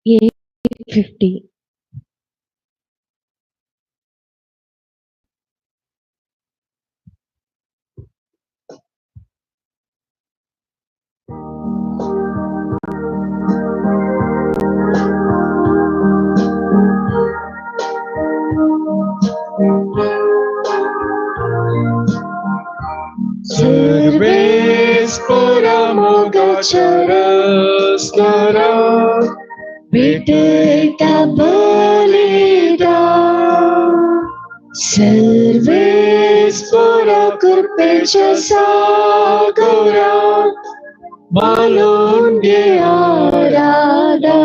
8:50. Serves por amogacharas nara Viteta balida Serves por akurpecha sagora Malonde arada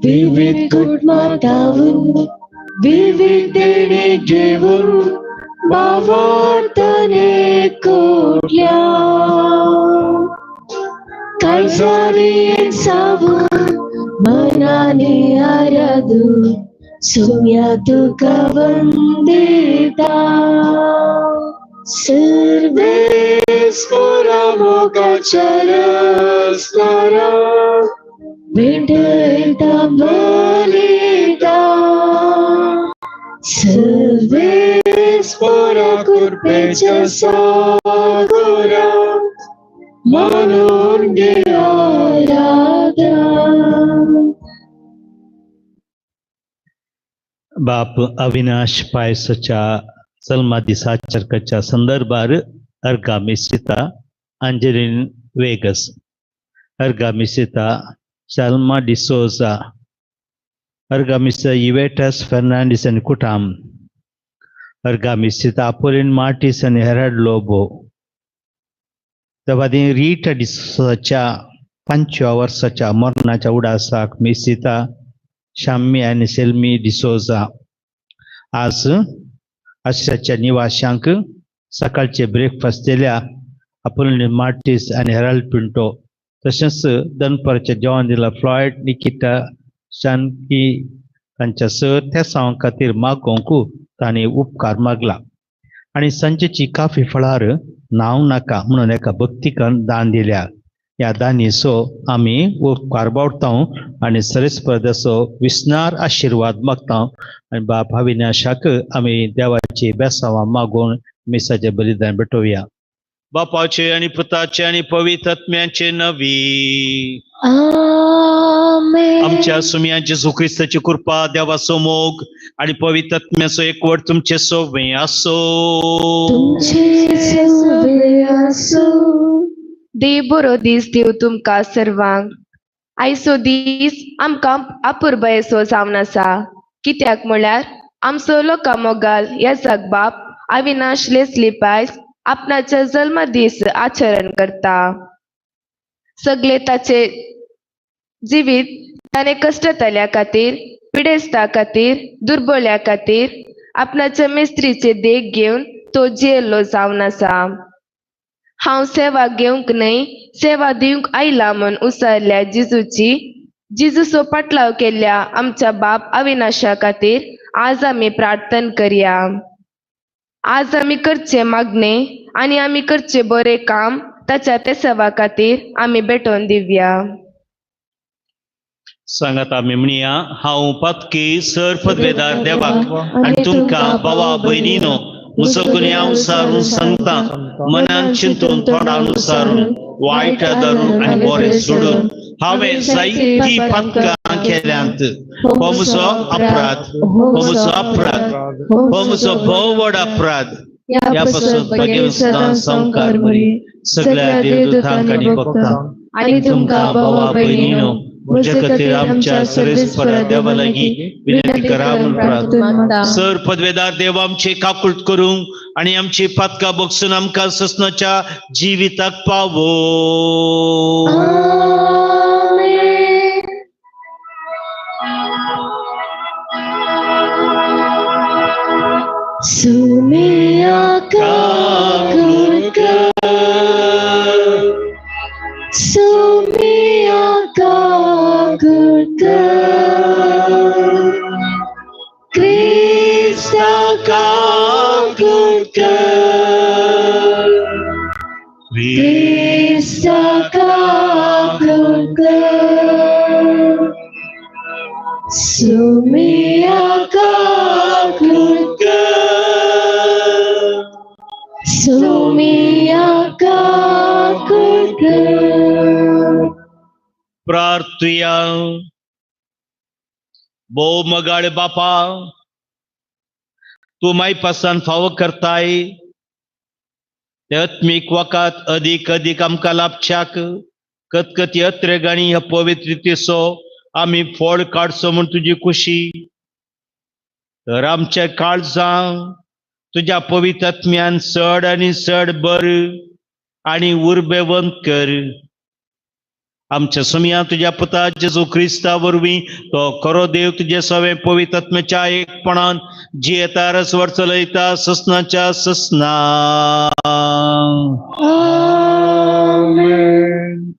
Vivid good matavun Vivid dene gevun Bavartane kodya Kalzani savu manane aradu Sumya tuka vandita Serves por amogacharas nara Viteta balida Serves por akurpecha sagora Manonge arada. बाप Avinash पायसच्या जल्मादिसाचरकाच्या संदर्भार अर्गामिसिता अंजलीन vagus, अर्गामिसिता शल्मा D'Souza, अर्गामिसिता इवेटस Fernandes आनी कुटाम, अर्गामिसिता Apolline Martis आनी हेराड Lobo. तवादी Rita डिसोजाच्या 5व्या वर्साच्या मरणाच्या उडासाक मिसिता शाम्मी आनी सेल्मी डिसोजा. आज आश्राच्या निवाशांक सकाळचे breakfast दिल्या आपोलीन मार्टीस आनी हेराल्ड पिंटो, तशेंच दनपारच्या जेवण दिला फ्लॉयड निकिता शांती तांच्या सर त्या सावां खातीर मागोवंक तांणी उपकार मागला आनी सांजेची काफी फळार नांव नाका म्हणून एका भक्तिकान दान दिल्या. ह्या दानीचो आमी उपकार बावडता आनी सरेस्पर्दाचो विस्नार आशिर्वाद मागता आनी बाप अविनाशाक आमी देवाची बेसावां मागून मिसाचें बलिदान भेटोवया. बापाचे आनी पुताचे आनी पवित्र आत्म्याचे नवी आमेन. आमच्या सुम्या जेजू क्रिस्ताची कृपा, देवाचो मोग आनी पवित्र आत्म्याचो एकवट तुमचे सोवे आसो. तुमचे सोवे आसो. देव बरो दीस दिव तुमकां सर्वांक. आयचो दीस आमकां अपुरबायेचो जावन आसा, कित्याक म्हळ्यार आमचो लोकां मोगाल येसाक बाप अविनाश लेस्ली पायस आपणाच्या जल्म दीस आचरण करता. सगळे ताचे जिवीत ताणें कश्टतल्या खातीर, पिडेस्ता खातीर, दुर्बल्या खातीर आपणाच्या मिस्त्रीचे देख घेवन तो जियेल्लो जावन आसा. हांव सेवा घेवंक न्हय, सेवा दिवंक आयला म्हूण उसारल्या जिजूची, जिजूचो पाटलाव केल्ल्या आमच्या बाप अविनाशा खातीर आज आमी प्रार्थन करया. आज आमी करचे मागणे आनी आमी करचे बरें काम ताच्या तेसवा खातीर आमी भेटोवन दिवया. सांगात आमी म्हणया, हांव पातकी सर पदवेदार देवाक आनी तुमकां भावा भयणीनो म्हजो गुन्यांव सारून सांगता, मनान चिंतून तोंडान सारून वायट धरून आनी बरें सोडून हांवें जायतीं पातकां केल्यांत. हो म्हजो अपराध, हो म्हजो अपराध, हो म्हजो भोव व्हड अपराध. ह्या पासून भगेवन सदां संवकार मरी सगळ्या देवदूतांक आनी भक्तांक आनी तुमकां भावा भयणीनो म्हज्या खातीर आमच्या सर्वेस्परा देवा लागीं विनंती करा म्हूण प्रार्थना. सर पदवेदार देव आमची काकूट करूंक आनी आमची पातकां बगसून आमकां ससनाच्या जिविताक पावो. सुमिया काकुट कर, सुमिया काकुट कर, क्रिस्ता काकुट कर, क्रिस्ता काकुट कर, सुमिया काकुट कर, सुमिया काकुट कर. प्रार्थुया. भोव मगाळ बापा, तूं मायपासान फावो करताय ते आत्मीक वकात अदीक अदीक आमकां लाभच्याक कतकती अत्रेगाणी ह्या पवित्रतेचो आमी फळ काडचो म्हूण तुजी खुशी. तर आमच्या काळजां तुज्या पवित्र आत्म्यान चड आनी चड बर आनी उर्बेवंत कर. आमच्या सुमया तुज्या पुता जेजू क्रिस्ता वरवीं तो खरो देव तुजे सवे पवित्र आत्म्याच्या एकपणान जियेता रसवर चलयता ससनाच्या ससना. आमेन.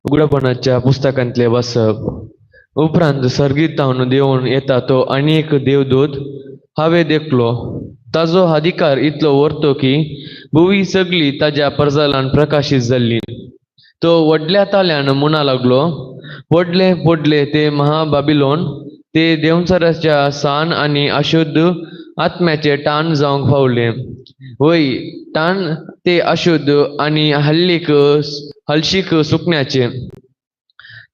उगडपणाच्या पुस्तकांतले वाचप. उपरांत सर्गीतावन देवून येता तो आनी एक देवदूत हांवें देखलो. ताजो अधिकार इतलो व्हरतो की भुंय सगळी ताज्या परजलान प्रकाशीत जाल्ली. तो व्हडल्या ताल्यान म्हणा लागलो, पडले पडले ते महाबाबिलोन, ते देंवचाराच्या सान आनी अशुद्ध आत्म्याचे टाण जावंक पावले. वय टाण ते अशुद्ध आनी हल्लीक हलशीक सुकण्याचे.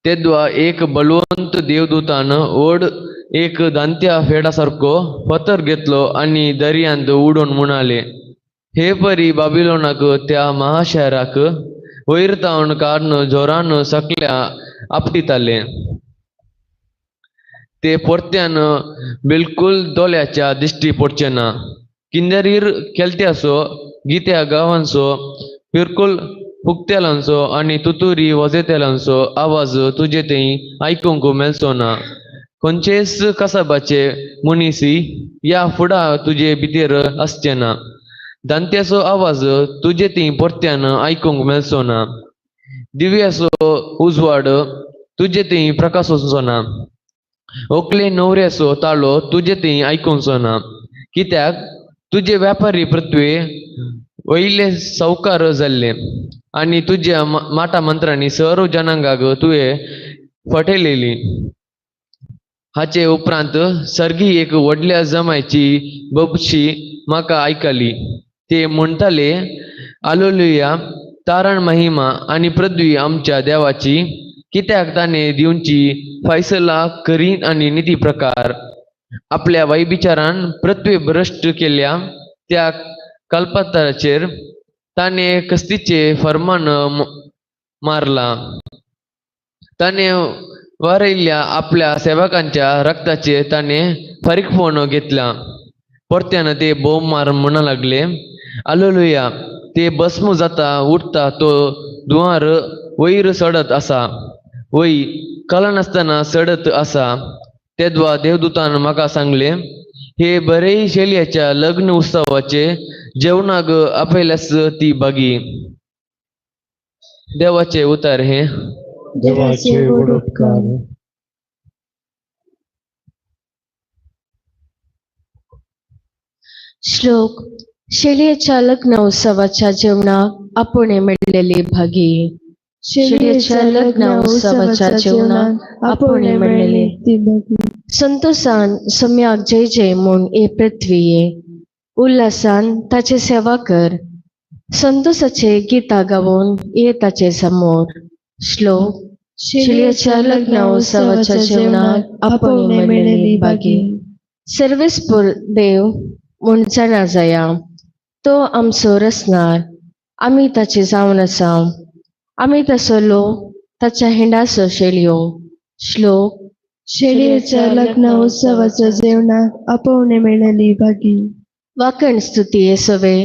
तेद्वा एक बलवंत देवदूतान व्हड एक दांत्या फेडा सारको फातर घेतलो आनी दर्यांत उडोवन म्हणाले, हे परी बाबिलोनाक त्या महाशहराक वयर तावन कारण जोरान सकल्या आपटिताले. ते परत्यान बिलकुल दोळ्याच्या दिश्टी पडचे ना. किंदरीर केलत्याचो गित्या गांवांचो पिरकुल फुकतेलांचो आनी तुतुरी वाजयतेलांचो आवाज तुजे थंय आयकूंक मेळचो ना. खंयचेच कसाबाचे मनीसी ह्या फुडा तुजे भितर आसचे ना. दांत्याचो आवाज तुजे थंय परत्यान आयकूंक मेळचो ना. दिव्याचो उजवाड तुजे थंय प्रकाशचो ना. ओकले न्हवऱ्याचो ताळो तुजे थंय आयकुचो ना. कित्याक तुजे व्यापारी पृथ्वे वयले सावकार जाल्ले आनी तुज्या माटा मंत्रांनी सर्व जनांगाक तुवें फटयलेली. हाचे उपरांत सर्गी एक व्हडल्या जमायची बबशी म्हाका आयकली. ते म्हणटाले, आलेलुया, तारण महिमा आनी पृथ्वी आमच्या देवाची, कित्याक ताणें दिवची फैसला करीन आनी निती प्रकार. आपल्या वैबिचारान पृथ्वी भ्रश्ट केल्या त्या कल्पताचेर ताणें कस्तीचें फर्मान मारलां. ताणें वारयल्ल्या आपल्या सेवकांच्या रक्ताचेर ताणें फारीकपण घेतलां. परत्यान ते बोम मार म्हणा लागले, आलेलुया, ते भस्म जाता उठता तो दुवार वयर चडत आसा, वय कळनासतना चडत आसा. तेद्वा देवदूतान म्हाका सांगलें, हे बरेय शेलयाच्या लग्न उत्सवाचे जेवणाक आपयल्यास ती बागी. देवाचे उतार हे. देवाचे व्हड उपकार. श्लोक. शेलयेच्या लग्न उत्सवाच्या जेवणाक आपोवणें मेळ्ळेली भागी. शेलयेच्या लग्न उत्सवाच्या जेवणाक आपोवणें मेळ्ळेली ती भागी. संतोषान सम्याक जय जय म्हूण ए पृथ्वीये, उल्हासान ताचे सेवा कर, संतोषाचे गीता गावोन ये ताचे समोर. श्लोक. शेलयेच्या लग्न उत्सवाच्या जेवणाक आपोवणें मेळ्ळेली भागी. सर्वेस्पर देव म्हूण जाणा जाया, तो आमचो रचणार, आमी ताचे जावन आसा. आमी तसो लोक ताच्या हिंडाचो शेळयो. श्लोक. शेळयेच्या लग्न उत्सवाच्या जेवणाक आपोवणे मेळ्ळेली भागी. वाकण स्तुती सवे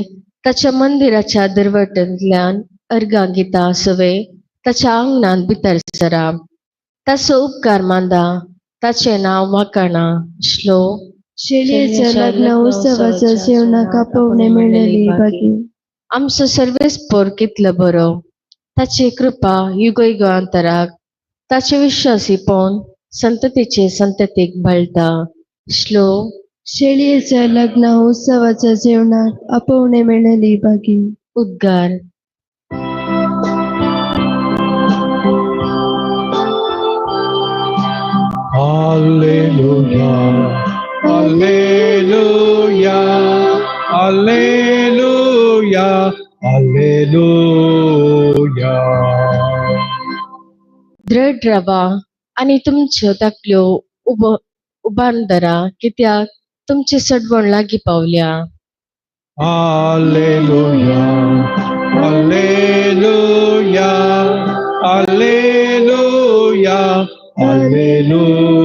ताच्या मंदिराच्या दरवट्यांतल्यान अर्गां गितां सवे ताच्या आंगणांत भितर सरा. ताचो उपकार मांदा, ताचें नांव वाकाणा. श्लोक. शेळयेच्या लग्न उत्सवाच्या जेवणाक आपोवणे मेळ्ळेली भागी. आमचो सर्वेस्पोर कितलो बरो, ताची कृपा युगयुगांतराक, ताचे विश्वासीपण संततीचे संततीक बळटा. श्लोक. शेळयेच्या लग्न उत्सवाच्या जेवणाक आपोवणे मेळ्ळेली भागी. उद्गार. Alleluia, Alleluia, Alleluia, Alleluia. दृढ रावा आनी तुमच्यो तकल्यो उबान धरा, कित्याक तुमची सडवण लागीं पावल्या. Alleluia, Alleluia, Alleluia, Alleluia.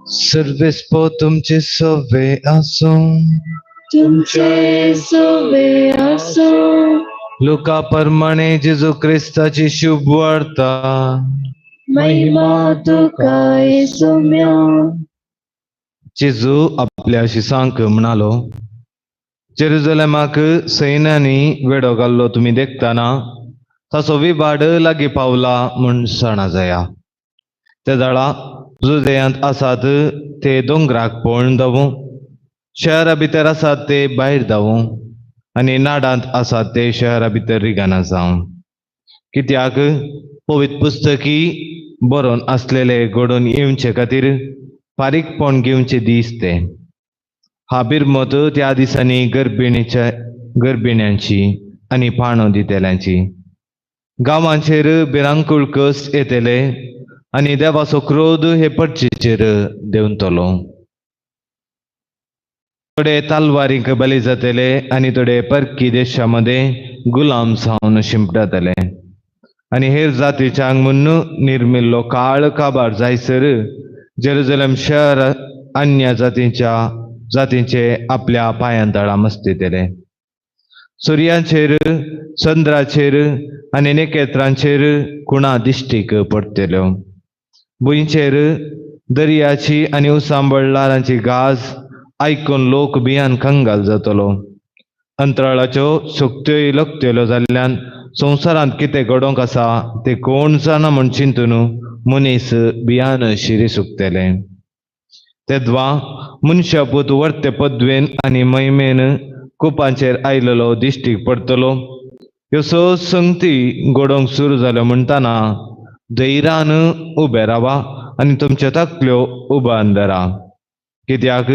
सर्वेस्पो तुमचे सवे आसूं. तुमचे सोवे आसूं. लुका प्रमाणे जेजू क्रिस्ताची शुभ वार्ता. महिमा तुका येसुम्या. जेजू आपल्या शिसांक म्हणालो, जेरुजलेमाक सैन्यांनी वेडो घाल्लो तुमी देखतना ताचो विबाड लागीं पावला म्हूण जाणा जाया. ते जाळा जुदेयांत आसात ते दोंगराक पळोवन धांवूं, शहरा भितर आसात ते भायर धांवूं आनी नाडांत आसात ते शहरा भितर रिगाना जावं. कित्याक पवित्र पुस्तकी बरोवन आसलेले घडोवन येवचे खातीर फारीकपण घेवचे दीस ते. हा बिरमत त्या दिसांनी गर्भिण्यांची आनी पाणो दितेल्यांची. गांवांचेर भिरांकूळ कस येतले आनी देवाचो क्रोध हे पडचेचेर देंवतलो. थोडे तालवारींक बली जातले आनी थोडे परकी देशा मदें गुलाम जावन शिंपडतले आनी हेर जातीच्यांक म्हूण निर्मिल्लो काळ काबार जायसर जेरुजलम शहर अन्य जातींच्या जातींचे आपल्या पांयां तळा मस्तितले. सुर्याचेर, चंद्राचेर आनी नखेत्रांचेर कुणा दिश्टीक पडटल्यो. भुंयचेर दर्याची आनी उसांबळ ल्हारांची गाज आयकून लोक भियान कंगाल जातलो. अंतराळाच्यो शक्त्योय लकतल्यो जाल्ल्यान संवसारांत कितें घडोवंक आसा तें कोण जाणा म्हूण चिंतून मनीस भियान शिरी सुकतले. तेद्वा मनशापूत वर्ते पदवेन आनी महिमेन कुपांचेर आयलेलो दिश्टीक पडटलो. ह्यो स संगती घडोवंक सुरू जाल्यो म्हणटना धैर्यान उबे रावा आनी तुमच्यो तकल्यो उबान धरा, कित्याक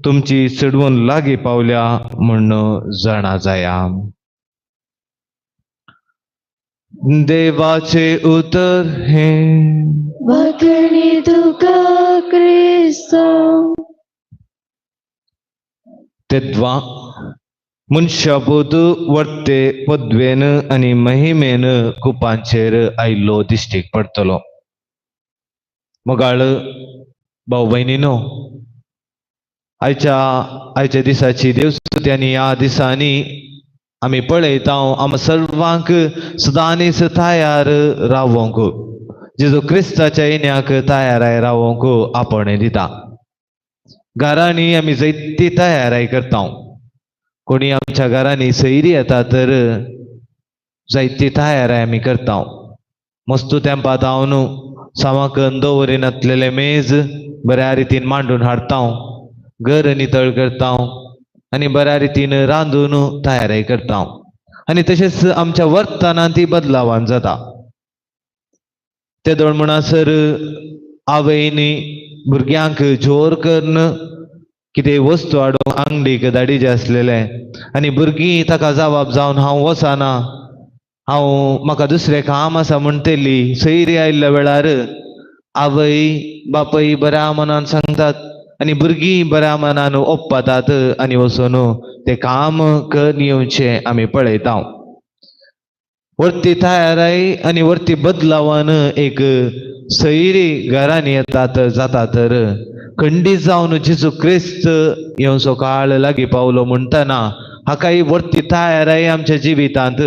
तुमची चडवून लागीं पावल्या म्हूण जाणा जाया. देवाचे उतर हें. वाकणी तुका क्रिस्ता. तेद्वा मनशापूत वर्ते पदवेन आनी महिमेन कुपांचेर आयिल्लो दिश्टीक पडटलो. मोगाळ भाव भयणीनो, आयच्या दिसाची देवस्तुती आनी ह्या दिसांनी आमी पळयता आम सर्वांक सदांनीच तयार रावोंक, जेजू क्रिस्ताच्या येण्याक तयाराय रावोंक आपोवणें दिता. घरांनी आमी जायती तयाराय करता. कोणी आमच्या घरांनी सैरी येता तर जायती तयाराय आमी करता. मस्त तेंपात हांव न्हू सामाकन दवरिनातलेलें मेज बऱ्या रितीन मांडून हाडता, घर नितळ करता आनी बऱ्या रितीन रांदून तयाराय करता आनी तशेंच आमच्या वर्तनांत ती बदलावान जाता. तेदोळ म्हणसर आवयनी भुरग्यांक जोर करून कितें वस्तू हाडूंक आंगडीक धाडीचे आसलेले आनी भुरगीं ताका जबाब जावन हांव वचना, हांव म्हाका दुसरें काम आसा म्हणटली. सैरी आयिल्ल्या वेळार आवय बापूय बऱ्या मनान सांगतात, आनी भुरगीं बऱ्या मनान ओप्पातात आनी वचून तें काम करून येवचें आमी पळयता. वरती तयाराय आनी वरती बदलावान एक सैरी घरांनी येतात जाता तर खंडीत जावन जेजू क्रिस्त येवचो काळ लागीं पावलो म्हणटना हाकाय वरती तयाराय आमच्या जिवितांत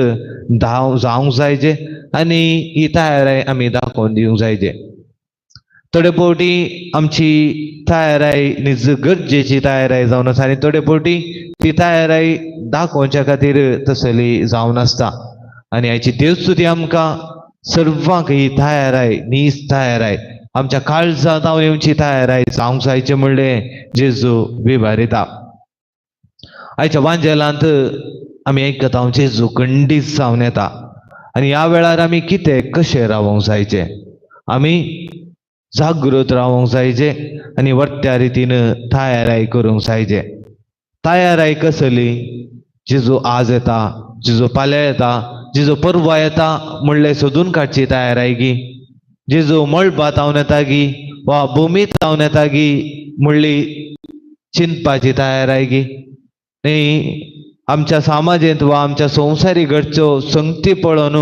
जावंक जायचे आनी ही तयाराय आमी दाखोवन दिवंक जायचे. थोडे फावटी आमची तयाराय निज गरजेची तयाराय जावन आसा आनी थोडे फावटी ती तयाराय दाखोवच्या खातीर तसली जावन आसता. आनी हाची देवस्तुती आमकां सर्वांक ही तयाराय नीज तयाराय आमच्या काळजांत हांव येवची तयाराय जावंक जायचें म्हणलें जेजू विभारिता. आयच्या वांजेलांत आमी आयकता जेजू खंडीत जावन येता आनी ह्या वेळार आमी कितें कशें रावोंक जायचें, आमी जागृत रावोंक जायचें आनी वरत्या रितीन तयाराय करूंक जायचें. तयाराय कसली? जेजू आज येता, जेजू फाल्यां येता, जेजू परवां येता म्हणलें सोदून काडची तयाराय गी, जेजू मळबांत हांव येता गी वा भुमींत हांव येता गी म्हणली चिंतपाची तयाराय गी. न्ही, आमच्या समाजेंत वा आमच्या संवसारी घडच्यो संगती पळोवन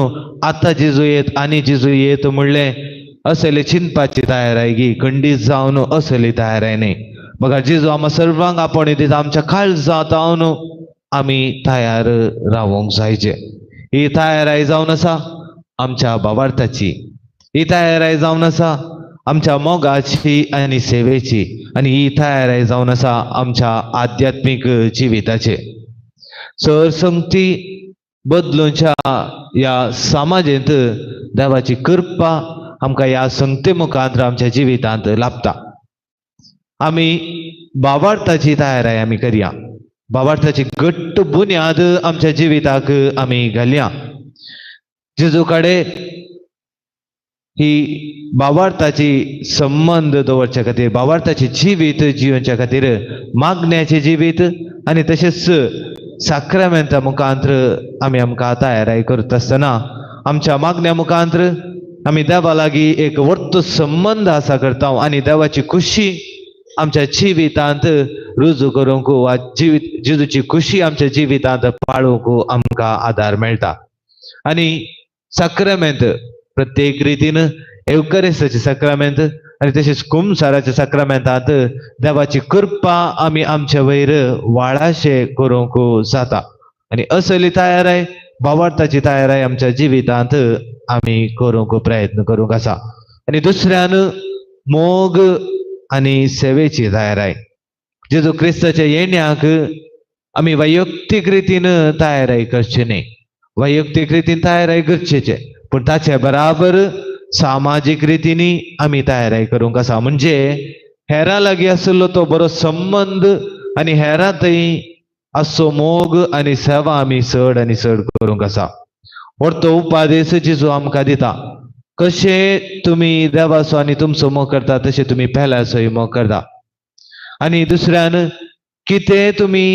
आतां जेजू येत आनी जेजू येत म्हणलें असले चिंतपाची तयाराय गी, खंडीत जावन असली तयाराय न्ही. बघा जेजू आमकां सर्वांक आपोवणी दिता, आमच्या काळजांत जावन आमी तयार रावोंक जायचे. ही तयाराय जावन आसा आमच्या भावार्थाची, ही तयाराय जावन आसा आमच्या मोगाची आनी सेवेची, आनी ही तयाराय जावन आसा आमच्या आध्यात्मीक जिविताचे. सरसंगती बदलूच्या ह्या समाजेंत देवाची कृपा आमकां ह्या संगती मुखांत आमच्या जिवितांत लाभता. आमी भावार्थाची तयाराय आमी करया, भावार्थाची घट्ट बुन्याद आमच्या जिविताक आमी घालया. जेजू कडेन ही भावार्थाची संबंद दवरच्या खातीर, भावार्थाचे जिवीत जिवच्या खातीर मागण्याचें जिवीत आनी तशेंच साक्रामेंता मुखांत्र आमी आमकां तयाराय करता आसतना आमच्या मागण्या मुखांत्र आमी देवा लागीं एक वर्त संबंद आसा करता आनी देवाची खुशी आमच्या जिवितांत रुजू करूंक वा जिवीत जेजूची खुशी आमच्या जिवितांत पाळूंक आमकां आदार मेळटा. आनी साक्रामेंत प्रत्येक रितीन एवकरेस्ताचें साक्रामेंत आनी तशेंच कुमसाराच्या साक्रामेंतांत देवाची कृपा आमी आमचे वयर वाळाशे करूंक जाता. आनी असली तयाराय भावार्थाची तयाराय आमच्या जिवितांत आमी करूंक प्रयत्न करूंक आसा. आनी दुसऱ्यान मोग आनी सेवेची तयाराय, जेजू क्रिस्ताच्या येण्याक आमी वैयक्तीक रितीन तयाराय करची न्ही, वैयक्तीक रितीन तयाराय गरजेचें, पूण ताचे बराबर सामाजीक रितीनी आमी तयाराय करूंक आसा. म्हणजे हेरां लागीं आशिल्लो तो बरो संबंद आनी हेरां थंय आसचो मोग आनी सेवा आमी चड आनी चड करूंक आसा. व्हडतो उपादेश जेजू आमकां दिता, कशें तुमी देवाचो आनी तुमचो मोग करता तशें तुमी पेल्याचोय मोग करता. आनी दुसऱ्यान कितें तुमी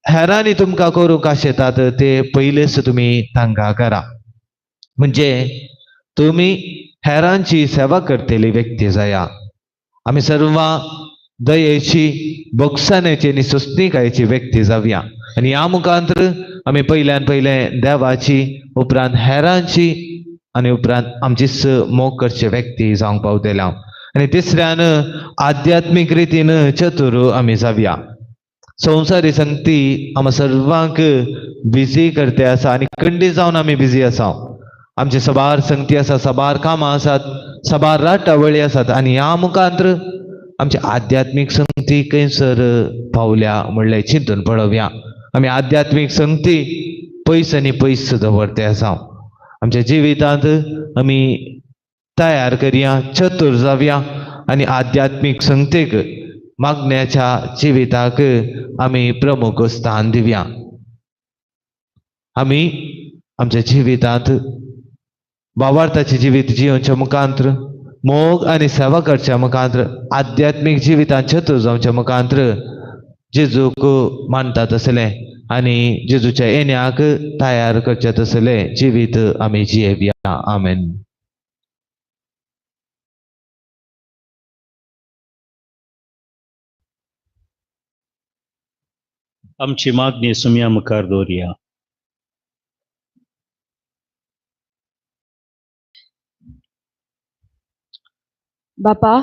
हेरांनी तुमकां करूंक आशेतात ते पयलेच तुमी तांकां करा. म्हणजे तुमी हेरांची सेवा करतली व्यक्ती जाया. आमी सर्वां दयेची, बोगसाण्याची आनी सोंसणीकायेची व्यक्ती जावया. आनी ह्या मुखांत्र आमी पयल्यान पयलें देवाची, उपरांत हेरांची आनी उपरांत आमचीच मोग करचे व्यक्ती जावंक पावतले. आनी तिसऱ्यान आध्यात्मीक रितीन चतुर आमी जावया. संवसारी संगती आमकां सर्वांक बिजी करते आसा आनी खंडीत जावन आमी बिजी आसा. आमचे सबार संगती आसा, सबार कामां आसात, सबार राटावळी आसात आनी ह्या मुखांत्र आमची आध्यात्मीक संगती खंयसर पावल्या म्हणलें चिंतून पळोवया. आमी आध्यात्मीक संगती पयस आनी पयस दवरते आसा. आमच्या जिवितांत आमी तयार करया, चतुर जावया आनी आध्यात्मीक संगतेक मागण्याच्या जिविताक आमी प्रमुख स्थान दिवया. आमी आमच्या जिवितांत भावार्थाचें जिवीत जियोवच्या मुखांत्र, मोग आनी सेवा करच्या मुखांत्र, आध्यात्मीक जिवितांत चतुर जावच्या मुखांत्र जेजूक मानता तसलें आनी जेजूच्या येण्याक तयार करचें तसलें जिवीत आमी जियेवया. आमेन. आमची मागणी सुमया मुखार दवरया. बापा,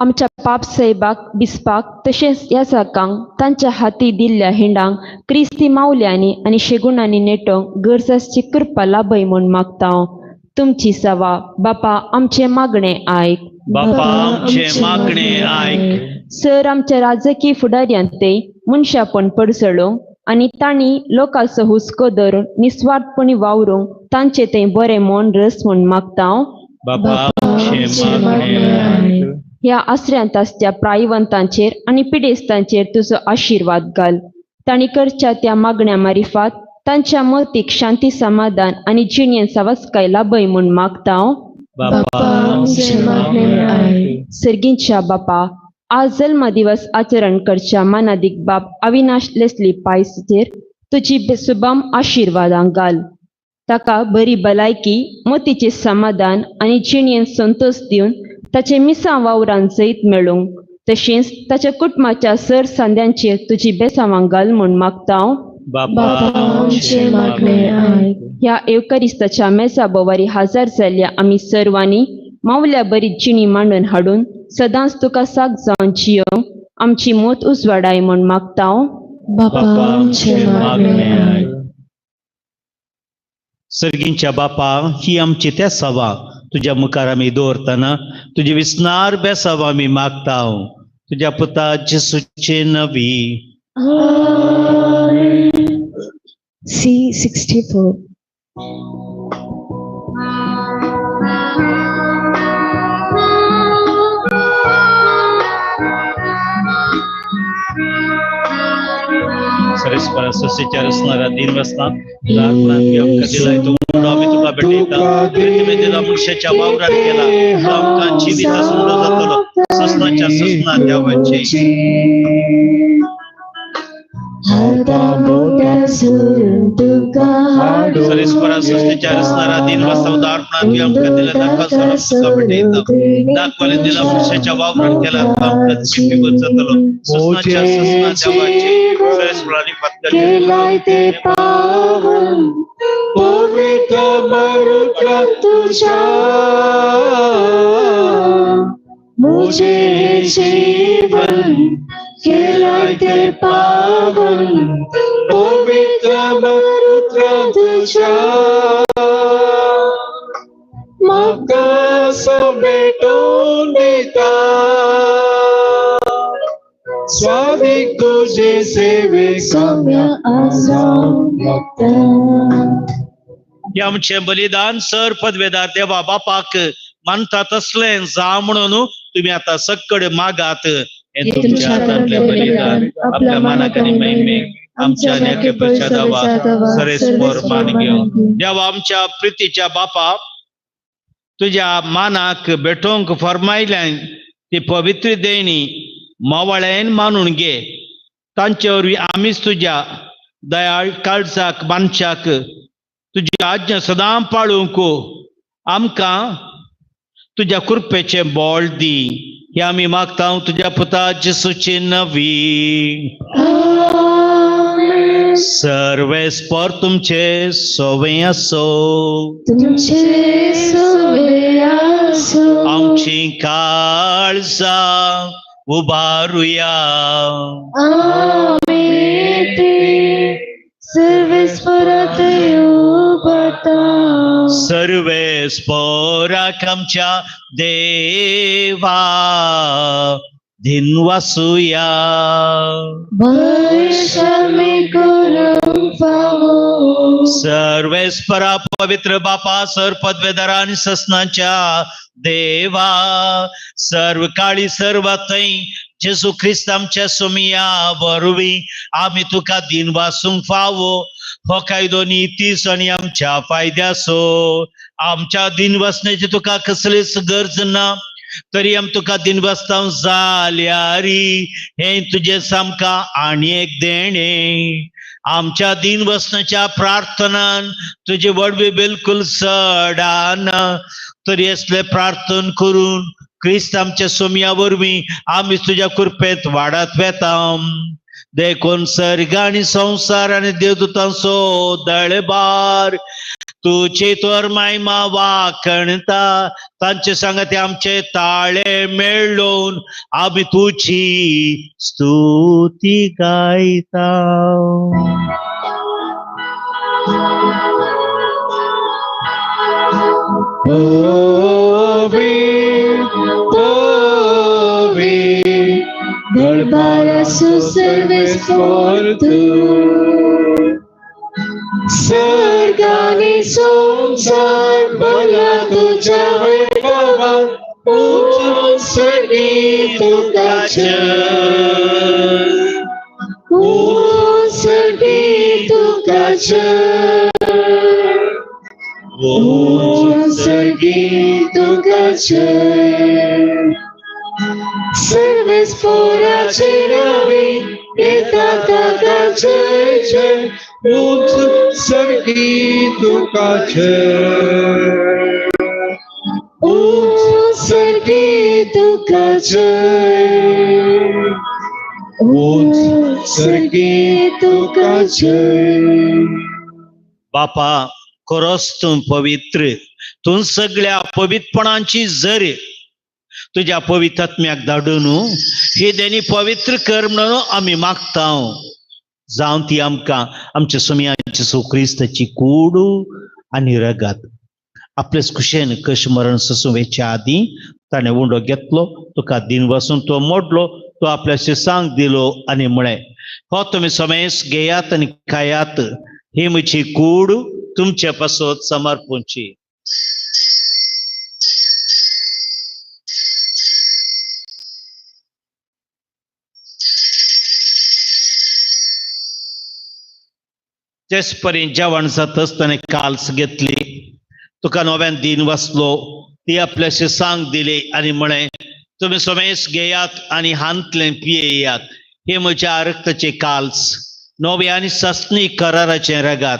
आमच्या पाप सैबाक बिस्पाक तशेंच ह्या जाकांक तांच्या हाती दिल्ल्या हिंडांक क्रिस्ती मावल्यांनी आनी शेगुणांनी नेटोवंक गरज आसची कृपा लाभय म्हूण मागता. तुमची सवा बापा आमचें मागणें आयक. बापा आमचें मागणें आयक. सर आमच्या राजकीय फुडाऱ्यांत ते मनशापण पडसळोवंक आनी तांणी लोकांचो हुस्को धरून निस्वार्थपणी वावरूंक तांचे तें बरें मन रस म्हूण मागता. बापा आमचें मागणें आयक. ह्या आसऱ्यांत आसच्या प्रायवंतांचेर आनी पिडेस्तांचेर तुजो आशिर्वाद घाल. तांणी करच्या त्या मागण्या मारिफात तांच्या मतीक शांती समाधान आनी जिणेन सवस्काय लाभय म्हूण मागता. बापा आमचें मागणें आयक. सर्गींच्या बापा, आज जल्म दिवस आचरण करच्या मानादीक बाप अविनाश लेस्ली पायसचेर तुजी सुबम आशिर्वादां घाल. ताका बरी भलायकी, मतीचें समाधान आनी जिणेन संतोश दिवन ताचे मिसां वावरान जैत मेळूंक तशेंच ताच्या कुटुंबाच्या सर सांद्यांचेर तुजी बेसांवां घाल म्हूण मागता. बापा आमचें मागणें आयक. ह्या एवकरिस्ताच्या मेसा बोवारी हजर जाल्ल्या आमी सर्वांनी मावल्या बरी जिणी मांडून हाडून सदांच तुका साक जावन जियोवंक आमची मोत उजवाडाय म्हूण मागता. बापा आमचें मागणें आयक. सर्गींच्या बापा, ही आमची तेसावा तुज्या मुखार आमी दवरतना तुजी विस्नार बेसावा आमी मागता. तुज्या पुता जेसूचे नवी. C64. सरेस्परा सस्यच्या रसणारा दिन वसना आमकां दिलाय तो म्हणून आमी तुका भेटयता. तुवें दिला मनशाच्या वावरात केला तो आमकां जिवीत आसून जातलो. ससनाच्या ससना देवाची सरेस्परा सस्तेच्या रसणारा दिन वसना उदाहरणात तुवें आमकां दिला दाखवा तुका भेटयता. दाखवाले दिला मनशाच्या वावरात केला तो आमकां जिवीत जातलो. ससनाच्या ससना देवाची सरेस्परांनी केलाय ते पावन पवित्र मरुत्र तुझ्या मुझे जीवन केलाय ते पावन पवित्र मरुत्र तुझ्या म्हाका समेटून दिता स्वादीक तुजे सेवेक सौम्य आजावं येता. हे आमचें बलिदान सर पदवेदार देवा बापाक मानता तसलें जा म्हणून तुम्ही आता सक्कड मागात. हे तुमच्या हातांतलें बलिदान आपल्या मानाक आनी महिमेक आमच्या आनी दावा सरेस्पर मान घेवन. देवा आमच्या प्रितीच्या बापा, तुज्या मानाक भेटोवंक फरमायल्यान ती पवित्र देणी मावळ्यान मानून घे. तांचे वरवीं आमीच तुज्या दयाळ काळजाक मानशाक तुजी आज्ञा सदां पाळूंक आमकां तुज्या कृपेचें बळ दी. हे आमी मागता तुज्या पुता जेसूची नवी. सर्वेस्पर तुमचे सोवे आसो. तुमचे सोवे आसो. आमची काळजां उबारुया. आमी ते सर्वेस्परात उबारता. सर्वेस्पराक आमच्या देवा धिनवासुया. भैशमी करूंक फावो. सर्वेस्परा पवित्र बापा सर पदवेदारा आनी ससनाच्या देवा सर्व काळी सर्व थंय जेजू क्रिस्त आमच्या सोमिया वरवीं आमी तुका दिनवासूंक फावो. हो कायदो नितीस आनी आमच्या फायद्याचो. आमच्या दिनवासण्याची तुका कसलीच गरज ना, तरी आम तुका दिनवासता जाल्यारी हें तुजें सामकां आनी एक देणें. आमच्या दिनवसनाच्या प्रार्थनान तुजे वडवी बिलकुल सडाना, तरी असले प्रार्थन करून क्रिस्त आमच्या सोमया वरवीं आमी तुज्या कृपेंत वाडत वेता. देखून सर्ग आनी संवसार आनी देवदूतांचो दळबार तुजी तोर मायमा वाखणता. तांचे सांगते आमचे ताळे मेळून आमी तुजी स्तुती गायता. दरबारासो सर्वेस्पोर तूं, सर्ग आनी संवसार भरला तुज्या वैभवान, उंच सर्गी तुका जय, उंच सर्गी तुका जय, उंच सर्गी तुका जय. सर्वेस्पोराचे नावे येता ताका जय जय, उंच सर्गी तुका जय, उंच सर्गी तुका जय, उंच सर्गी तुका जय. बापा खरोच तूं पवित्र, तूं सगळ्या पवित्रपणांची जर तुज्या पवित्र आत्म्याक धाडून ही देणी पवित्र कर म्हणून आमी मागता. जावं ती आमकां आमच्या सोम्याची जेजू क्रिस्ताची कूड आनी रगत. आपलेच खुशेन कश मरण सोसूं वेच्या आदीं ताणें उंडो घेतलो, तुका दिन वसून तो मोडलो, तो आपल्या शिसांक दिलो आनी म्हळें, हो तुमी समेस घेयात आनी खायात, ही म्हजी कूड तुमचे पासत समर्पूंची. तेच परी जेवण जातच ताणें काल्स घेतली, तुका नव्यान दिन वाचलो, ती आपल्या शिसांक दिली आनी म्हळें, तुमी समेस घेयात आनी हांतलें पियेयात, हे म्हज्या रक्ताचे काल्स, नव्या आनी सासणी कराराचें रगात.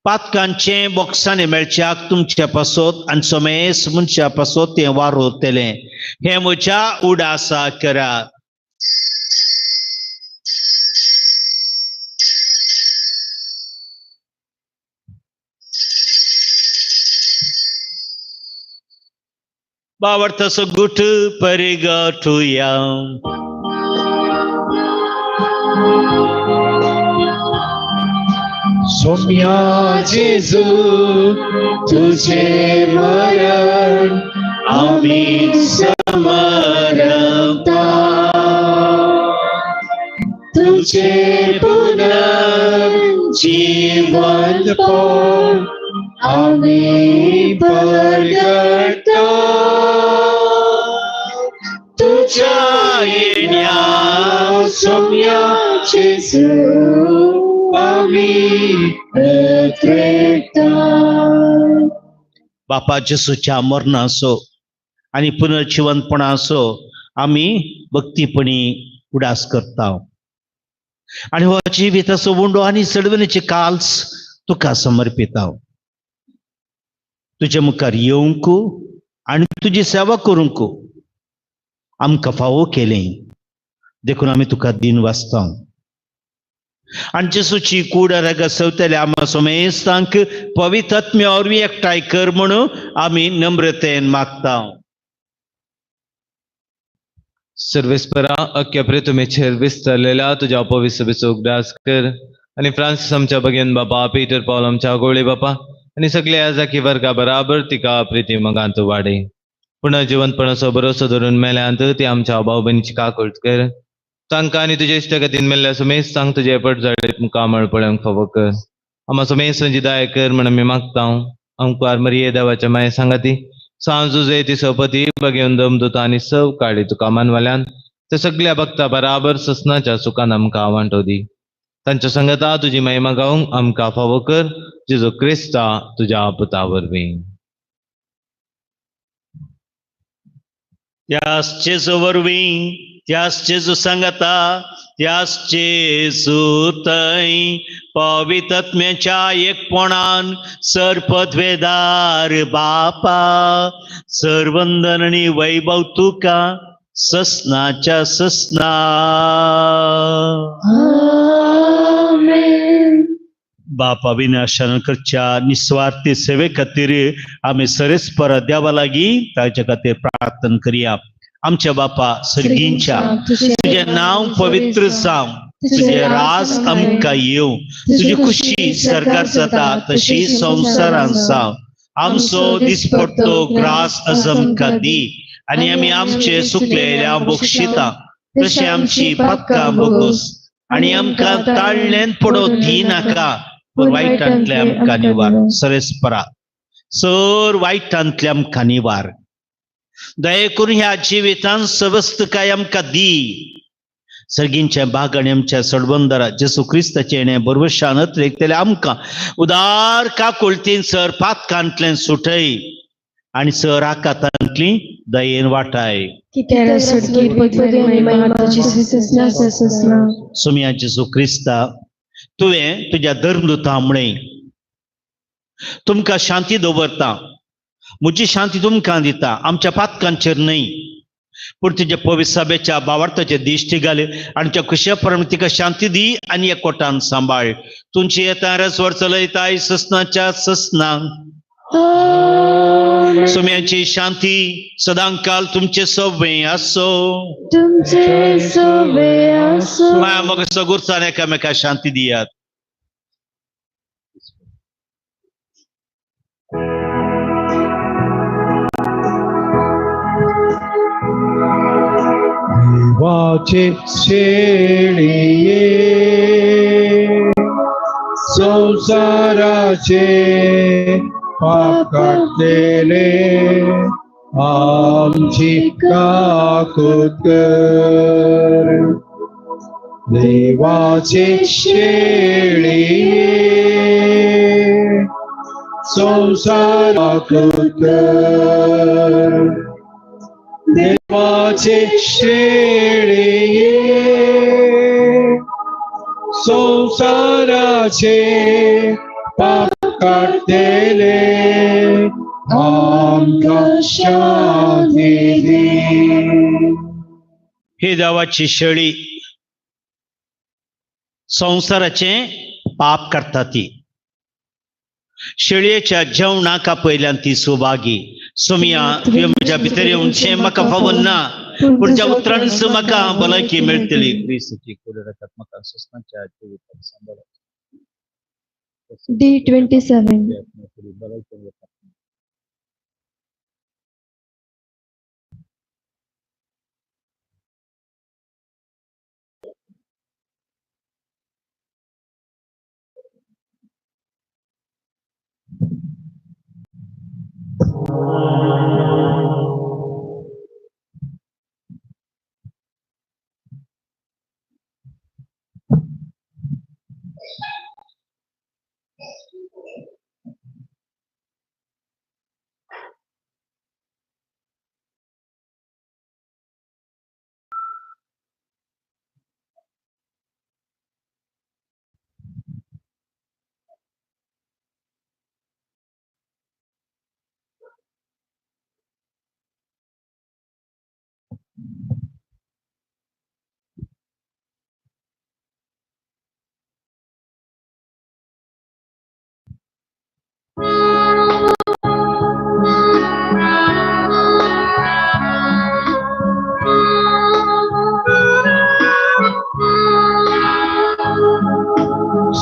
पातकांचें बोक्सांनी मेळच्याक तुमच्या पासत आनी समेस मनशा पासत तें वारोतलें. हें म्हज्या उडासा करा. बावडतसो गुट परिगठुया. सोम्या जेजू तुझे मरण आमी समरता, तुझे पुनर्जीवनपण आमी परगटा, तुझ्या येण्या सोम्या जेजू आमी उतरता. बापा जेजूच्या मरणाचो आनी पुनर्जिवंतपणाचो आमी भक्तीपणी उडास करता आनी हो जिविताचो उंडो आनी चडवणीची काल्स तुका समर्पिता. तुजे मुखार येवंक आनी तुजी सेवा करूंक आमकां फावो केलें, देखून आमी तुका दिन वाचता. आनी जेजूची कूड रगत सवतल्या आमा समेस्तांक पवित्र आत्म्या वरवीं एकठांय कर म्हणून आमी नम्रतेन मागता. सर्वेस्परा अख्ख्या प्रितुमेचेर विस्तारलेल्या तुज्या पवित्र उगडास कर आनी फ्रांसीस आमच्या भगेन बापा, पीटर पावल आमच्या गोळे बापा आनी सगळे आजाकी वर्गा बराबर तिका प्रिती मगांत वाडय. पुनः जिवंतपणाचो भरोसो धरून मेल्यांत ती आमच्या भाव भयणीची काकूट कर. तांकां आनी तुजे इश्टागतीन मेल्ल्या समेस्त सांग तुजे पटजाळीत मुखामळ पळोवंक फावो कर. आमा समेस्त दाय कर म्हण आमी मागता. आमकां मरिये देवाच्या माये सांगाती सांज जुजे सपती बगेवन दमदुता आनी सव काळी तुका मानवाल्यान ते सगळ्या भक्ता बराबर ससनाच्या सुखान आमकां वांटो दी. तांच्या संगता तुजी महिमा गावंक आमकां फावो कर, जेजू क्रिस्ता तुज्या पुता वरवीं. त्याच जेजू वरवीं, त्याच जेजू सांगता, त्याच जेजू थंय पवित्र आत्म्याच्या एकपणान सर्पद्वेदार बापा, सर्वंदन आनी वैभव तुका ससनाच्या ससना. आमेन. बापा विनाशान करच्या निस्वार्थी सेवे खातीर आमी सरेस्पर देवा लागीं ताच्या खातीर प्रार्थना करया. आमच्या बापा सर्गींच्या, तुजें नांव पवित्र जावं, तुजें राज आमकां येवं, तुजी खुशी सर्गार जाता तशी संवसारांत जावं. आमचो दिसपडतो ग्रास आज आमकां दी आनी आमी आमचे सुकलेल्या बक्षिता तशी आमची पातकां बोगोस आनी आमकां ताळ्ळेन पडो दी नाका, पूण वायटांतले आमकां निवार. सरेस्परा सर वायटांतले आमकां निवार. दया करून ह्या जिवितान सवस्तकाय आमकां दी. सर्गींच्या बाग आनी आमच्या सडबंदरा जेसू क्रिस्ताचें येणें बरवशान अत्रेकतले आमकां उदार काकुळतीन सर पातकांतल्यान सुटय आनी सर आकातांतली दयेन वाटाय. सोम्या जेसू क्रिस्ता, तुवें तुज्या धर्मदूता म्हळें, तुमकां शांती दवरता, म्हजी शांती तुमकां दिता, आमच्या पातकांचेर न्हय पूण तुज्या पवित्र सभेच्या बावार्थाचे दिश्टी घाले आनी तुज्या खुशया प्रमाण तिका शांती दी आनी एकवटान सांबाळ. तुमची येता रसवर चलयताय ससनाच्या ससना. सोम्याची शांती सदांकाल तुमचे सोबे आसो. तुमचे सोबे आसो. माया मग सगुरसान एकामेका शांती दियात. देवाचे शेळये संसाराचे पाप काडलेले आमची काकूत कर. देवाचे शेळये संसार काकूत कर. देवाचे शेळये संसाराचे पाप काडलेले आमकां शांती दी. ही देवाची शेळी संवसाराचे पाप करता ती. शेळयेच्या जेवणाक आपयल्यान ती सुभागी. सोमिया, तुवें म्हज्या भितर येवचें म्हाका फावना ना, पूण ज्या उतरांच म्हाका भलायकी मेळटली. क्रिस्ताची कूड रगत म्हाका ससनाच्या जिविताक सांबाळ. D27.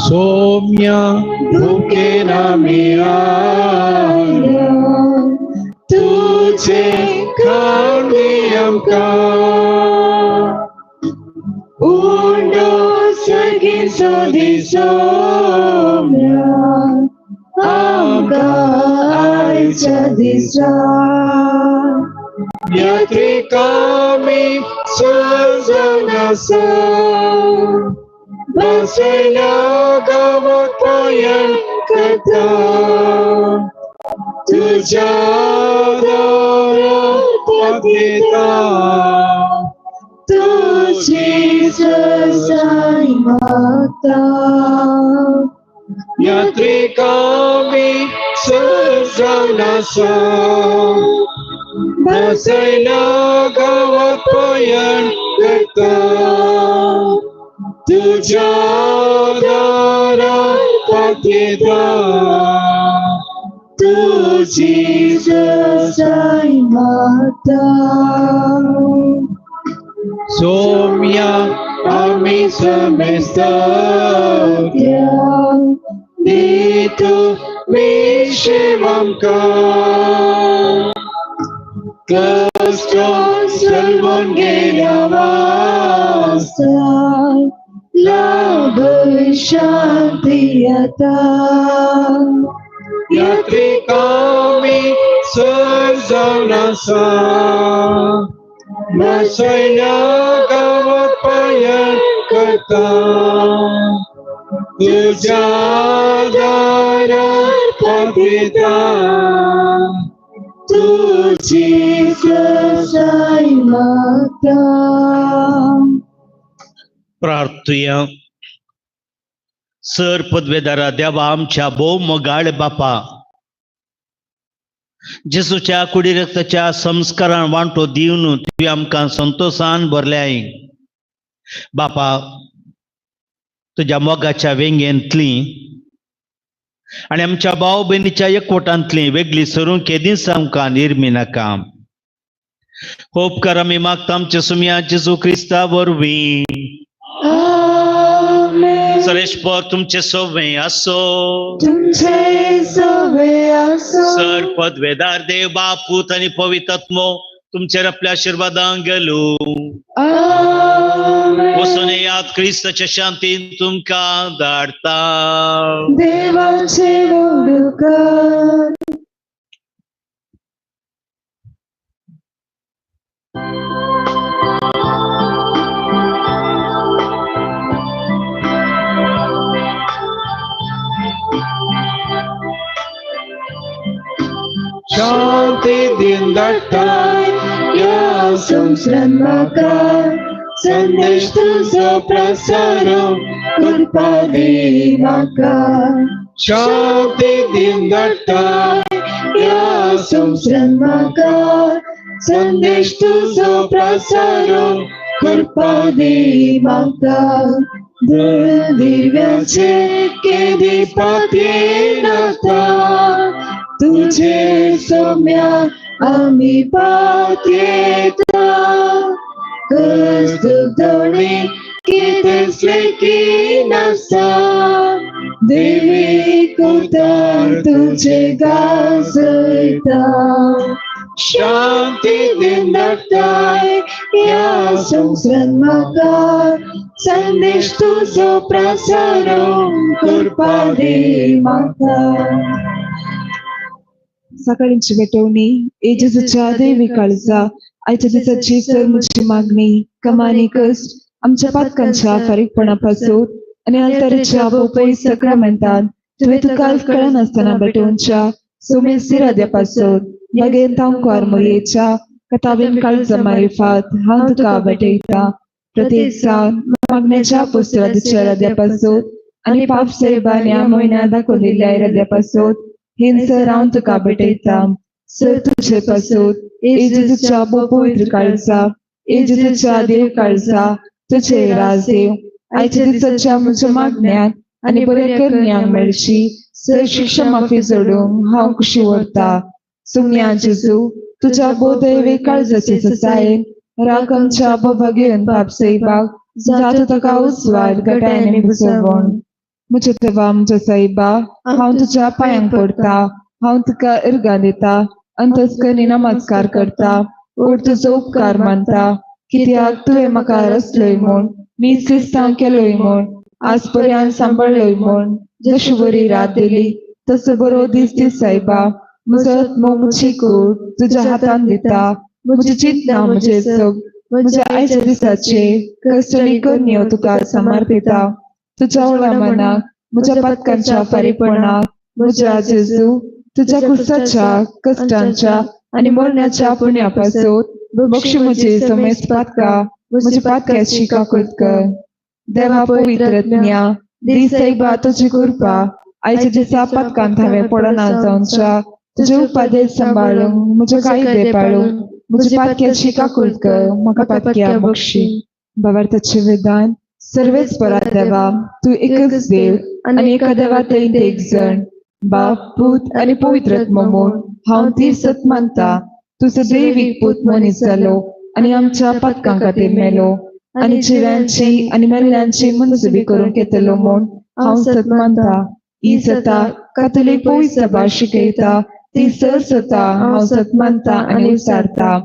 Somya भूखे नामी आया तुझे खांदे आमकां उंडो सगीं दी सोम्या आमकां आयच्या दिसा यात्रिकामी सजन आसा बसल्या गांवाक पयण करता तुज्या दारांत येता तुझी सजाय मागता यात्रिकामी सजन आसा नासयल्या गांवात पयण करता तुझ्या दारार पातयेता तुझी ससाय मागता. सोम्या आमी समेस्तांक दी तूं विशेव आमकां कश्ट सलवून गेल्या वास्ता लाभ शांती येता. यात्रिकामी सर जावन आसा नासयल्या गांवात पयण करता तुझ्या दारार पातयेता तुझी ससाय मागता. प्रार्थुया. सर पदवेदारा देवा आमच्या भोव मोगाळ बापा, जेजूच्या कुडी रक्ताच्या संस्कारान वांटो दिवन तुवें आमकां संतोशान भरल्याय. बापा, तुज्या मोगाच्या वेंगेंतली आनी आमच्या भाव भयणीच्या एकवटांतली वेगळी सरूंक केदींच आमकां निर्मी नाका. उपकार आमी मागता आमच्या सुमया जेजू क्रिस्ता वरवीं. सरेश्वर तुमचे सोवे आसो. तुमचे सोवे आसो. सर पदवेदार देव बाप पूत आनी पवित्र आत्मो तुमचेर आपल्या आशिर्वादान गेलो. वचून येयात, क्रिस्ताच्या शांतीन तुमकां धाडता. देवाचे उपकार. शांती दिन धाडटाय ह्या संवसारांत म्हाका संदेश तुजो प्रसारो करपा दी म्हाका. शांती दिन धाडटाय ह्या संवसारांत म्हाका संदेश तुजो प्रसारो करपा दी म्हाका. दिव्याचे केदी पातयेनाका तुझे सोम्या आमी पातयेता. कश्ट दोणी कितेंच लेखिनासता देवी कुतार तुझे गाजयता. शांती दिन धाडटाय ह्या संवसारांत म्हाका संदेश तुजो प्रसारो करपा दी म्हाका. सकाळींची भेटवणी ए जेजूच्या देवी काळजा, आयच्या दिसाची सर म्हजी मागणी कमानी कश्ट आमच्या पातकांच्या फारीकपणा पासून आनी आल्तारीच्या बोपय सक्रामेंतान तुवें तुका कळनासतना भेटोवच्या सोमेस इराद्या पासून बागेन तांकवार मोरयेच्या कथाबीन काळजा मारिफात हांव तुका भेटयता. प्रत्येक जावन मागण्याच्या पुस्तकाच्या इराद्या पासून आनी पाप साहेबान ह्या म्हयन्या दाखोवलेल्या इराद्या पासून हिंसर हांव तुका भेटयता. सर तुजे पासून ए जेजूच्या पवित्र काळजा, ए जेजूच्या देव काळजा, तुझे राज देव आयच्या दिसाच्या म्हज्या मागण्याक आनी बऱ्या करण्यांक मेळची सर शिक्षा माफी जोडूंक हांव खुशी व्हरता. सुम्या जेजू तुज्या बोदैवी काळजाचे ससायेन राख आमच्या बोभागेन बाप साहेबाक जातो ताका उजवाड गटायन आनी बुजवण. म्हज्या देवा म्हज्या साहेबा, हांव तुज्या पांयांक पडटा, हांव तुका इर्गां दिता, अंतस्करणी नमस्कार करता, ओड तुजो उपकार मानता, कित्याक तुवें म्हाका रचलोय म्हूण, मी क्रिस्तांव केलोय म्हूण, आज पर्यंत सांबाळलोय म्हूण, जशी बरी रात दिली तसो बरो दीस दीस साहेबा. म्हजो आत्मो म्हजी कूड तुज्या हातान दिता, म्हजी चिंतना म्हजें सग म्हज्या आयच्या दिसाचे कश्ट आनी करण्यो तुका समर्पिता. तुज्या व्हडा मनाक म्हज्या पातकांच्या फारीकपणाक म्हज्या जेजू तुज्या क्रुसाच्या कश्टांच्या आनी मरणाच्या पुण्या पासून बक्षी म्हजी समेस्त पातकां म्हज्या पातकाची काकूत कर. देवा पवित्र ज्ञा दी सायबा तुजी कृपा आयच्या दिसा पातकांत हांवें पडना जावच्या तुजे उपादेश सांबाळूंक म्हजे कायदे पाळूंक म्हज्या पातक्याची काकूळट कर, म्हाका पातक्या बक्षी. भावार्थाचे विधान. सर्वेच परा देवा, तूं एकच देव आनी एका देवा थंय एक जण, बाप, पूत आनी पवित्र आत्मो म्हूण हांव ती सत मानता. तुजो दैवीक पूत मनीस जालो आनी आमच्या पातकां खातीर मेलो आनी जिव्यांची आनी मेल्ल्यांची मनसुबी करूंक येतलो म्हूण हांव सत मानता. ही सता कातोलीक पवित्र सभा शिकयता, ती सर सता हांव सत मानता आनी उसारता.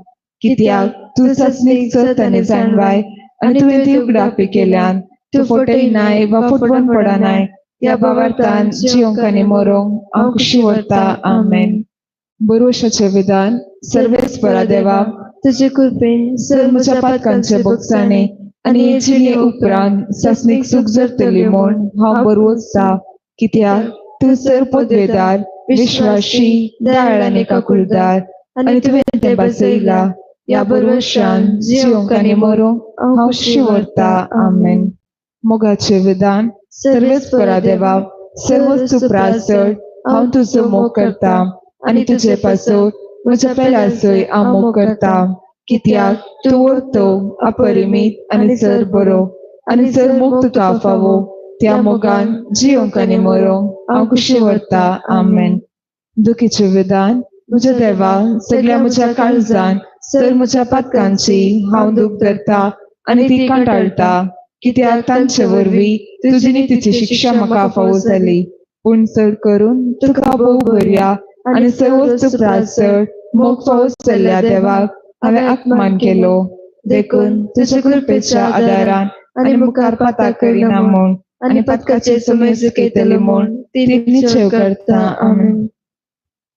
कित्याक तूं सासणीक सत आनी जाणवाय आनी तुवें ती उगडापी केल्यान तूं फटयनाय वा फटवण पडनाय. ह्या भावार्थान जिवंक आनी मरोंक हांव खुशी व्हरता. आमेन. बरोवशाचें विधान. सर्वेच परा देवा, तुजे कृपेन सर म्हज्या पातकांचे बोगसाणे आनी हे जिणे उपरांत सासणीक सूख जरतली म्हूण हांव बरवचता. कित्याक तूं सर पदवेदार, विश्वाशी, दयाळ आनी काकुळदार आनी तुवें तें बसयला. ह्या बरवशान जिवंक आनी मरोंक हांव खुशी व्हरता. आमेन. मोगाचें विधान. सर्वेच परा देवा, सर्वच प्रासळ हांव तुजो मोग करता आनी तुजे पासत म्हज्या पेल्यासय हांव मोग करता. कित्याक तूं व्हरतो, अपरिमीत आनी सर बरो आनी सर मोग तुका फावो. त्या मोगान जिवंक आनी मरोंक हांव खुशी व्हरता. आमेन. दुखीचें विधान. म्हज्या देवा, सगळ्या म्हज्या काळजान सर म्हज्या पातकांची हांव दूख धरता आनी ती कंटाळटा. कित्याक तांचे वरवीं तुजी नितीची शिक्षा म्हाका फावो जाली. पूण चड करून तुका भोव बऱ्या आनी सर्वोच्च प्रासळ मोग फावो जाल्ल्या देवाक हांवें अपमान केलो. देखून तुज्या कृपेच्या आदारान आनी मुखार पाता करिना म्हूण आनी पातकाचे समय चुकयतले म्हूण ती निश्चय करता. आमेन.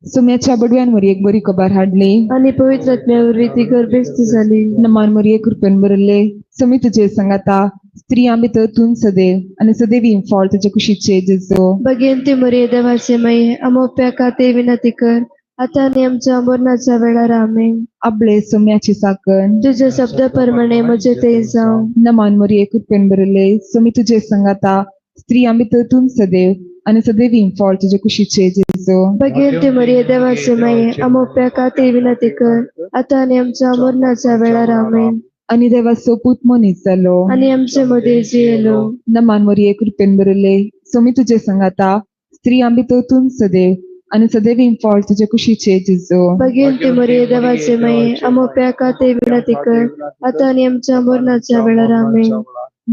सुम्याच्या बडव्यान मोरयेक बरी खबर हाडली आनी पवित्र आत्म्या वरवीं ती गर्भेस्त जाली. नमान मोरये, कृपेन भरले, समी तुजे सांगाता, स्त्रियां भितर तूं सदैव आनी सदैवी फळ तुजे कुशीचे जेजू. भगवंती मोरये, देवाचे माये, आमोप्या खातीर विनंती कर, आतां आनी आमच्या मरणाच्या वेळार. आमेन. आपले सोम्याची साकन. तुझ्या शब्दा प्रमाणे म्हजें तें जावं. नमान मोरये, कृपेन भरले, समी तुजे सांगाता, स्त्रियां भितर तूं सदैव आनी सदैवी फळ तुजे कुशीचे जेजू. भगवंती मोरये, देवाचे माये, आमोप्या खातीर विनंती कर, आतां आनी आमच्या मरणाच्या वेळार. आमेन. आनी देवाचो पूत मनीस जालो आनी आमचे मदें जियेलो. नमान मोरये, कृपेन भरले, समी तुजे सांगाता, स्त्रियां भितर तूं सदैव आनी सदैवी फळ तुजे कुशीचे जेजू. भगवंती मोरये, देवाचे माये, आमोप्या खातीर विनंती कर, आतां आनी आमच्या मरणाच्या वेळार. आमेन.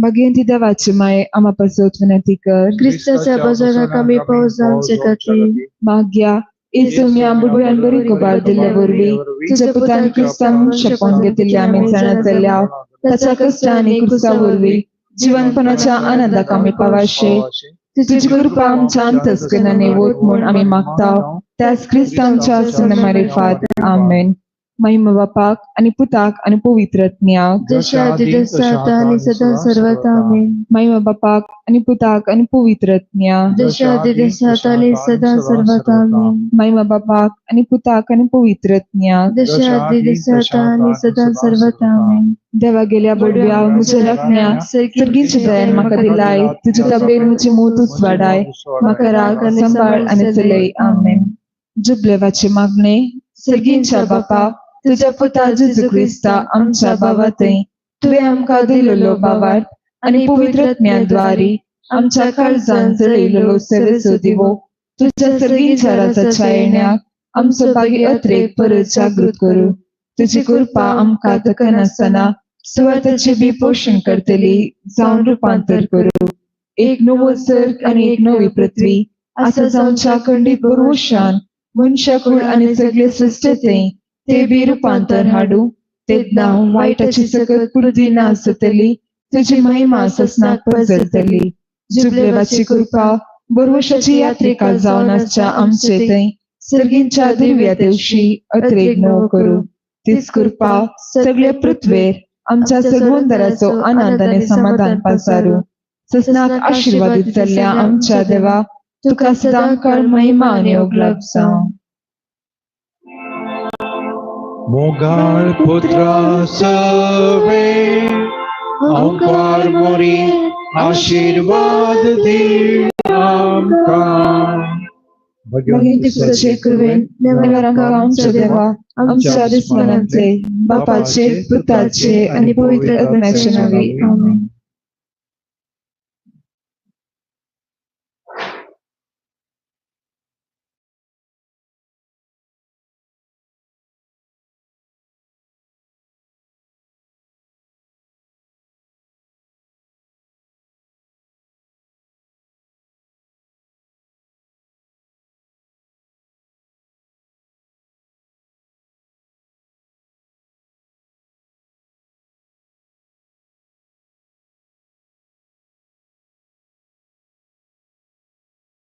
भगवंती देवाचे माये, आमा पासत विनंती कर. क्रिस्ताच्या बाजाराक आमी पावस जावचे खातीर. माग्या येसुम्या बुडव्यान बरी खबर दिल्ले वरवीं तुज्या पुतान क्रिस्तान शपोवन घेतिल्ले आमी जाणा जाल्या. ताच्या कश्ट आनी क्रुसा वरवीं जिवनपणाच्या आनंदाक आमी पावाशे. तुजी कृपा आमच्या अंतस्करणांनी वत म्हूण आमी मागता, त्याच क्रिस्तांच्या सुनमारिफात. आमेन. महिमा बापाक आनी पुताक आनी पवित्र आत्म्याक. जशें आदी तशें आतां आनी सदां सर्वथा. आमेन. महिमा बापाक आनी पुताक आनी पवित्र आत्म्याक. जशें आदी तशें आतां आनी सदां सर्वथा. आमेन. महिमा बापाक आनी पुताक आनी पवित्र आत्म्याक. जशें आदी तशें आतां आनी सदां सर्वथा. आमेन. देवा गेल्या बडव्या म्हज्या राखण्या, सर्गीच्या दयान म्हाका दिलाय, तुजे तबेन म्हजी मोतूच वाडाय, म्हाका राख, सांबाळ आनी चलय. आमेन. जुबलेवाचे मागणे. सर्गींच्या बापा, तुज्या पुता जेजू क्रिस्ता आमच्या बाबा थंय तुवें आमकां दिलेलो बावार्थ आनी पवित्र आत्म्याद्वारे आमच्या काळजान जळयलेलो सेवेचो दिवो तुज्या सर्गींच्या राजाच्या येण्याक आमचो बागी अत्रेक परत जागृत करूं. तुजी कृपा आमकां दकनासतना सुवार्थाचे बी पोशण करतली जावन रुपांतर करूं. एक नवो सर्ग आनी एक नवी पृथ्वी आसा जावच्या खंडीत बरोवशान मनशाकूळ आनी सगळे सृश्टेंत ते बी रुपांतर हाडूं. तेन्ना वायटाची सकत पुरती ना आसतली, तुजी महिमा ससनाक पसरतली. जुबलेवाची कृपा बरवशाची यात्रिका जावन आसच्या आमचे थंय सर्गींच्या दिव्या दिवशी अत्रेक नवो करूं. तीच कृपा सगळे पृथ्वेर आमच्या सगवंदराचो आनंद आनी समाधान पासारू. ससनाक आशिर्वादीत जाल्ल्या आमच्या देवा, तुका सदांकाळ महिमा आनी ओगलाप जावं. मोगाळ पुत्रा सवे ओंकार मोरी आशीर्वाद दी आमकां. मागीर तुझे कृपेन नेमार आमकां आमच्या देवा आमच्या दुस्मनांचे बापाचे पुताचे आनी पवित्र आत्म्याचे नांवे आमेन.